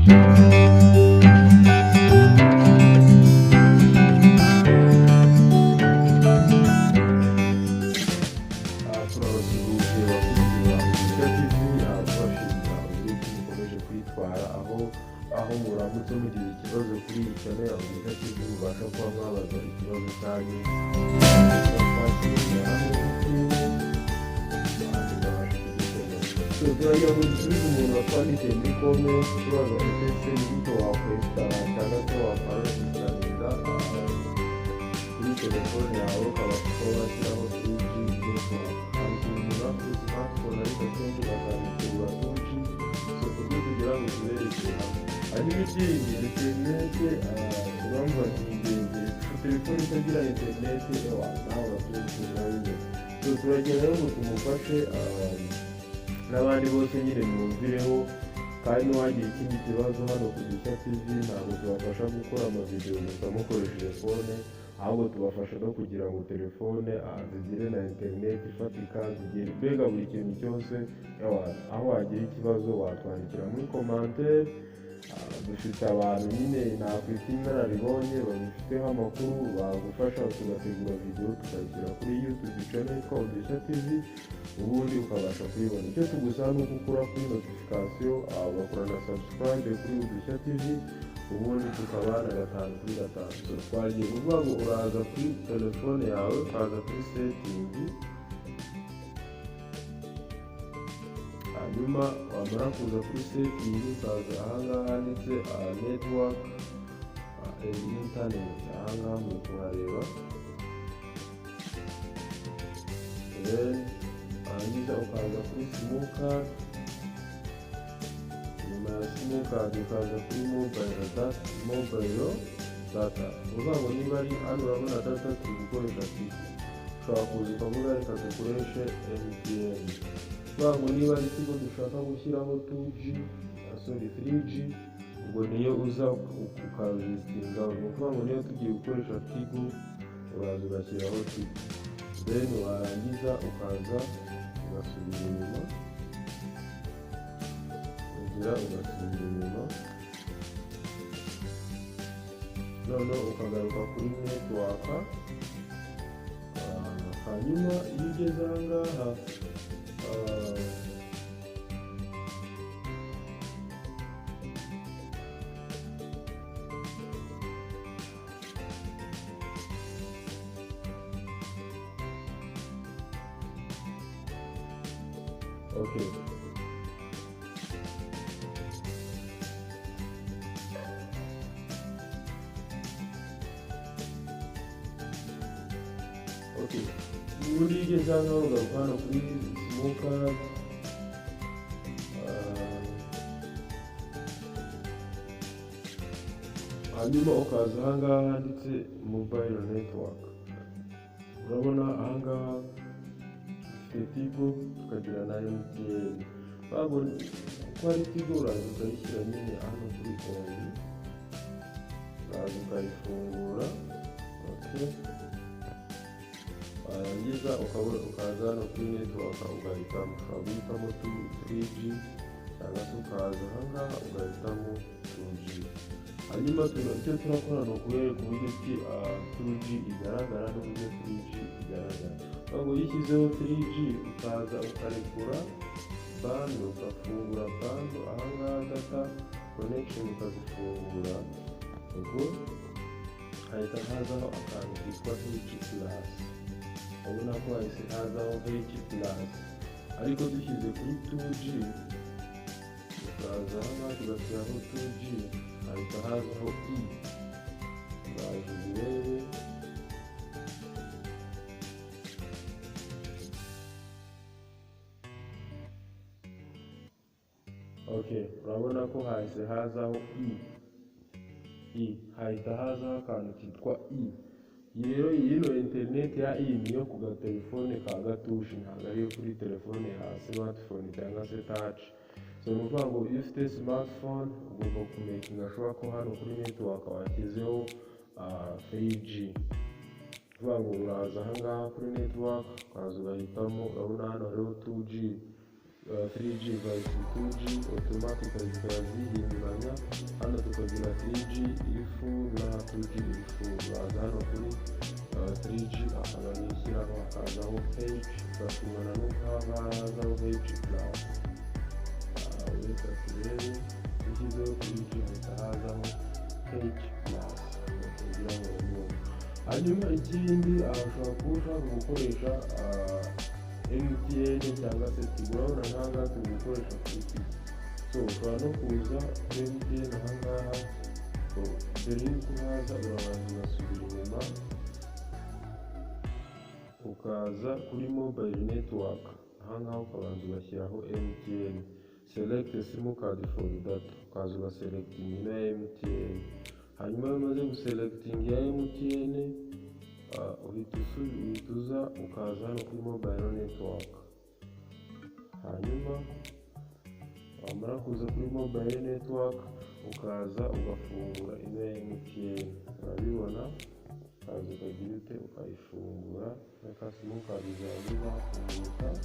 Turabasuhuje bakunzi ba Udushya TV, tubashimira uburyo ki mukomeje kwitwara, aho muramutse mugize ikibazo kuri iyi channel ya Udushya TV, mubasha kuba mwabaza ikibazo cyanyu, twakirira hamwe tukabasha kugikemura. So turagira ngo dusubize umuntu watwandikiye muri comment tubaza ese ni gute wakwinstalla cyangwa se wakwaregistaringa kuri telefone yawe, ukabasha kuba washyiraho 3G network. Hari ukuntu umuntu aba afite smartphone, ariko akenshi ugasanga ikurura 2G. So kubyo kugira ngo tuberekere hamwe. Hanyuma ikindi, interinete urumva ni ingenzi. Telefone itagira interinete, ewa, nawe urabyumva ukuntu biba bimeze. So turagenda rero ngo tumufashe, n'abandi bose nyine mwumvireho. Kandi n'uwagira ikindi kibazo, hano ku Dushya TV ntabwo tubafasha gukora amavidewo gusa mukoresheje phone, ahubwo tubafasha no kugira ngo telefone zigire na interineti ifatika, zigire mbega buri kintu cyose. Ewa, aho wagira ikibazo watwandikira muri commentaire. Dufite abantu nyine nakwita inararibonye babifiteho amakuru, bagufasha tugategura videwo tukayishyira kuri YouTube channel yitwa Udushya TV, ubundi ukabasha kuyibona. Icyo tugusaba ni uko ukora kuri notification, ugakora na subscribe kuri Udushya TV, ubundi tukabana gatanu kuri gatanu. So twagiye kuvuga ngo uraza kuri telefone yawe, ukaza kuri setting, hanyuma wamara kuza kuri setting ukaza ahangaha handitse network and internet. Ahangaha muri kuhareba. Then warangiza ukaza kuri SIM card. Nyuma ya SIM card ukaza kuri mobile data. Mobile data, ni ukuvuga ngo niba ari hano urabona data turi gukoresha Tigo, ushobora kuza ukavuga reka dukoreshe MTN. Kuvuga ngo niba ari Tigo dushaka gushyiraho 2G, sorry, 3G, ubwo niyo uza ukaregistinga. Ni ukuvuga ngo niyo tugiye gukoresha Tigo, uraza ugashyiraho Tigo, then warangiza ukaza ugasubira inyuma, ugira ugasubira inyuma, noneho ukagaruka kuri network. Hanyuma iyo ugeze aha ngaha, okay, ubundi iyo ugeze aha ngaha ugaruka hano kuri SIM card, hanyuma ukaza aha ngaha handitse mobile network. Urabona aha ngaha dufite Tigo, tukagira na MTN. Ntabwo kuko ari Tigo, uraza ukayishyira nyine hano kuri on, uraza ukayifungura. Okay, warangiza ukaza hano kuri network ugahitamo, ushobora guhitamo 3G cyangwa se ukaza aha ngaha ugahitamo 2G. Hanyuma icyo turakora ni ukubereka uburyo ki 2G igaragara n'uburyo 3G igaragara. Ntabwo iyo ushyizeho 3G, ukaza ukarekura bundle, ugafungura bundle aha ngaha, data connection ukazifungura, ubwo hahita hazaho akantu kitwa H plus. Urabona ko hahise hazaho H plus. Ariko dushyize kuri 2G, tukaza aha ngaha tugashyiraho 2G, hahita hazaho E. Uraje ubirebe. Okay, urabona ko hahise hazaho E. E, hahita hazaho akantu kitwa E. Iyi rero, yino interineti ya E niyo ku gatelefone ka gatouche, ntabwo ariyo kuri telefone ya smartphone cyangwa se touch. So ni ukuvuga ngo iyo ufite smartphone ugomba kumakinga sure ko hano kuri network washyizeho 3G. Kuvuga ngo uraza aha ngaha kuri network, ukaza ugahitamo. Urabona hano hariho 2G, 3G vs 2G, automatically zikaba zihinduranya. 2G iri full. Uraza hano kuri 3G, akaba ariyo ushyiraho, hakazaho H plus, ungana n'uko ahangaha hazaho H plus. Reka turebe, ushyizeho 3G hahita hazaho H plus, kugira ngo urabibone. Hanyuma ikindi, ushobora kuba ushaka gukoresha MTN cyangwa se Tigo. Urabona nk'ahangaha turi gukoresha kuri Tigo, so ushobora no kuza kuri MTN ahangaha. So mbere y'uko uhaza, urabanza ugasubira inyuma, ukaza kuri mobile network ahangaha, ukabanza ugashyiraho MTN, select SIM card for data, ukaza ugaselectinga ino ya MTN. Hanyuma iyo umaze guselectinga iya MTN, uhita uza ukaza hano kuri mobile network. Hanyuma wamara kuza kuri mobile network, ukaza ugafungura ino ya MTN, urabibona, ukaza ukagira ute? Ukayifungura reka SIM card zawe zafunguka.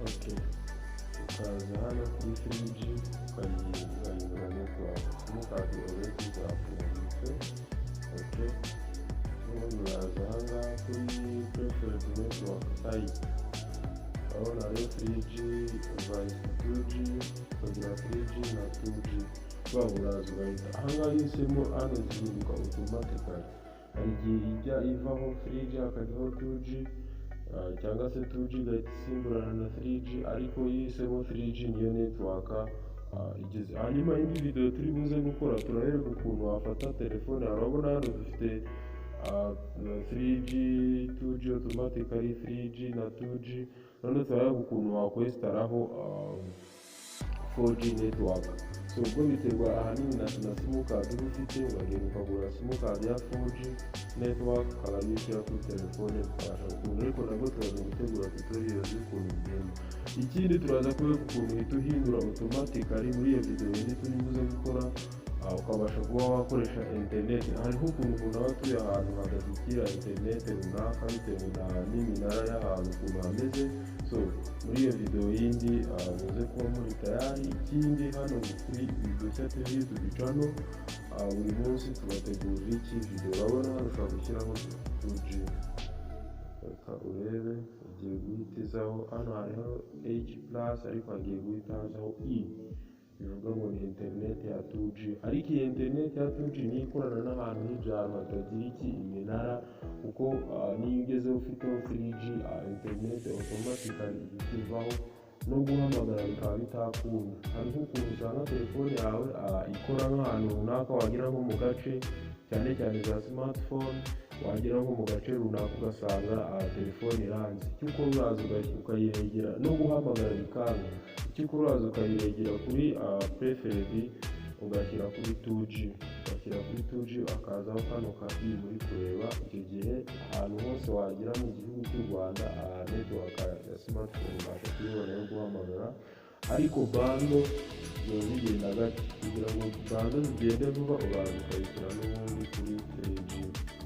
Okay, ukaza hano kuri 3G, ukayihindura network. SIM card already zafungutse. Okay, n'ubundi uraza ahangaha kuri preferred network type, urabona hariho 3G vs 2G, ukagira 3G na 2G. Waba uraza ugahita ahangaha iyo uhisemo hano, zihinduka automatically. Hari igihe ijya ivaho 3G hakajyaho 2G, cyangwa se 2G igahita isimburana na 3G, ariko iyo uhisemo 3G niyo network igeze. Hanyuma indi video turi buze gukora, turareba ukuntu wafata telefone yawe. Urabona hano dufite 3G, 2G automatically, 3G na 2G. Noneho turareba ukuntu wakwinstaraho 4G network. So ubwo biterwa ahanini na SIM card uba ufite. Uragenda ukagura SIM card ya 4G network, ukaba ariyo ushyira kuri telefone, ukabasha gukunda. Ariko nabwo turaza gutegura tutorials y'ukuntu bigenda. Ikindi, turaza kubereka ukuntu uhita uhindura automatically muri iyo video yindi turi buze gukora, ukabasha kuba wakoresha internet. Hariho ukuntu umuntu aba atuye ahantu hadashyikira internet runaka, bitewe na n'iminara y'ahantu ukuntu hameze. So muri iyo video yindi, muze kuba muri tayari. Ikindi, hano kuri Udushya TV YouTube channel, buri munsi tubategurira iki? Video. Urabona hano ushobora gushyiraho 2G, reka urebe, igiye guhita izaho. Hano hariho H plus, ariko hagiye guhita hazaho E, bivuga ngo ni internet ya 2G. Ariko iyi internet ya 2G niyo ikorana n'ahantu h'ibyaro hatagira iki? Iminara, kuko niyo ugezeho ufiteho 3G, internet automatically ihita ivaho, no guhamagara bikaba bitakunda. Hari nk'ukuntu usanga telefone yawe ikora nk'ahantu runaka, wagira nko mu gace, cyane cyane za smartphone, wagera nko mu gace runaka ugasanga telefone iranze. Icyo ukora, uraza ukayiregera, no guhamagara bikanga. Icyo ukora, uraza ukayiregera kuri preferred, ugashyira kuri 2G, ugashyira kuri 2G, hakazaho kano ka i muri kureba. Icyo gihe ahantu hose wagera mu gihugu cy'u Rwanda, network ya smartphone ubasha kuyibona yo guhamagara. Ariko bundle ziba zigenda gake. Kugira ngo bundle zigende vuba, uraza ukayishyira n'ubundi kuri 3G,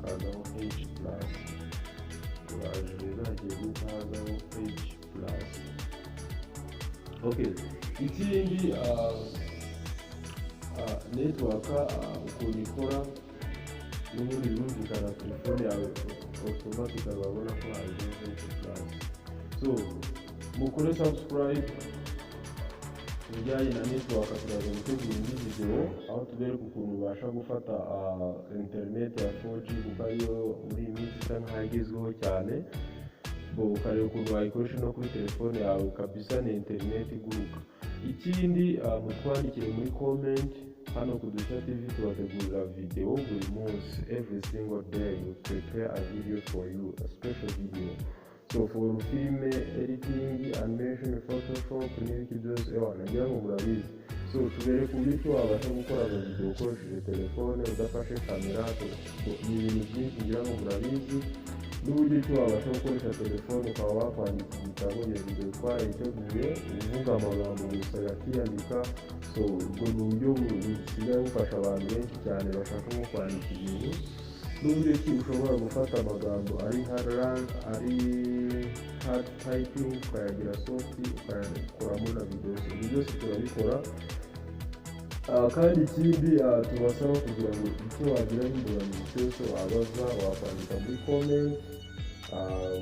hakazaho H plus. Uraje rero, hagiye guhita hazaho H plus. Okay, ikindi, network ukuntu ikora n'ubundi birumvikana, telefone yawe automatically babona ko hajeho H plus. So mukore subscribe. Ku bijyanye na network, turaza gutegura indi video aho tubereka ukuntu ubasha gufata internet ya 4G, kuko ariyo muri iyi minsi isa nkaho igezweho cyane. Bo ukareba ukuntu wayikoresha no kuri telefone yawe, kabisa ni internet iguruka. Ikindi, mutwandikire muri comment. Hano ku Dushya TV tubategurira video buri munsi. Every single day we prepare a video for you, a special video. So for film editing, animation, Photoshop n'ibiki byose, ewa nagira ngo murabizi. So tubereka uburyo ki wabasha gukora amavideo ukoresheje telefone udafashe kamera. Ni ibintu byinshi, ngira ngo murabizi, n'uburyo ki wabasha gukoresha telefone ukaba wakwandika igitabo. Iyo video twarayiteguye, uvuga amagambo gusa yakiyandika. So ubwo ni uburyo busigaye bufasha abantu benshi cyane bashaka nko kwandika ibintu. N'uburyo ki ushobora gufata amagambo ari hard, ari hard typing, ukayagira soft, ukayakoramo na video. Ibyo byose turabikora. Kandi ikindi tubasaba kugira ngo icyo wagira nk'imbogamizi cyose wabaza, wakwandika muri comment,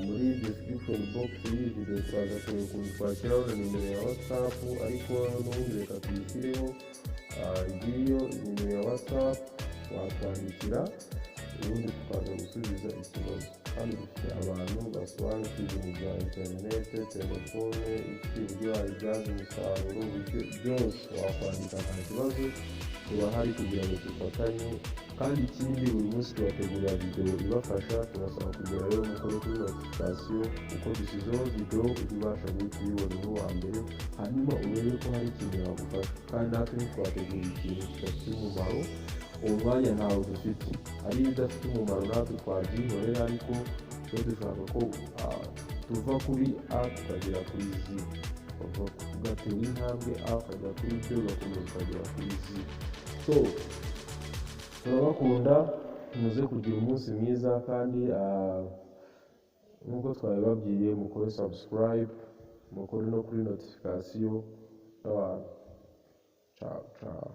muri description box y'iyi video. Turaza kureba ukuntu twashyiraho na nimero ya WhatsApp, ariko n'ubundi reka tuyishyireho. Ngiyo nimero ya WhatsApp, watwandikira ubundi tukaza gusubiza ikibazo. Kandi dufite abantu basobanukiwe ibintu bya interinete, telefone, iki, uburyo wayibyaza umusaruro, uburyo byose wakwandika nta kibazo. Turahari kugira ngo dufatanye. Kandi ikindi, buri munsi tubategurira video ibafasha. Turasaba kugira rero mukore kuri notification, uko dushyizeho video ujye ubasha guhita uyibona uri uwa mbere, hanyuma urebe ko hari ikintu yagufasha. Kandi natwe ntitwategura ikintu kidafite umumaro, uwo mwanya ntawo dufite. Ari ibidafite umumaro natwe twabyihorera, ariko twe dushaka ko tuva kuri A tukagera kuri Z, ugatera intambwe A ukagera kuri B, ugakomeza ukagera kuri Z. So turabakunda, muze kugira umunsi mwiza. Kandi nk'uko twabibabwiye, mukore subscribe, mukore no kuri notification y'abantu. Ciao ciao.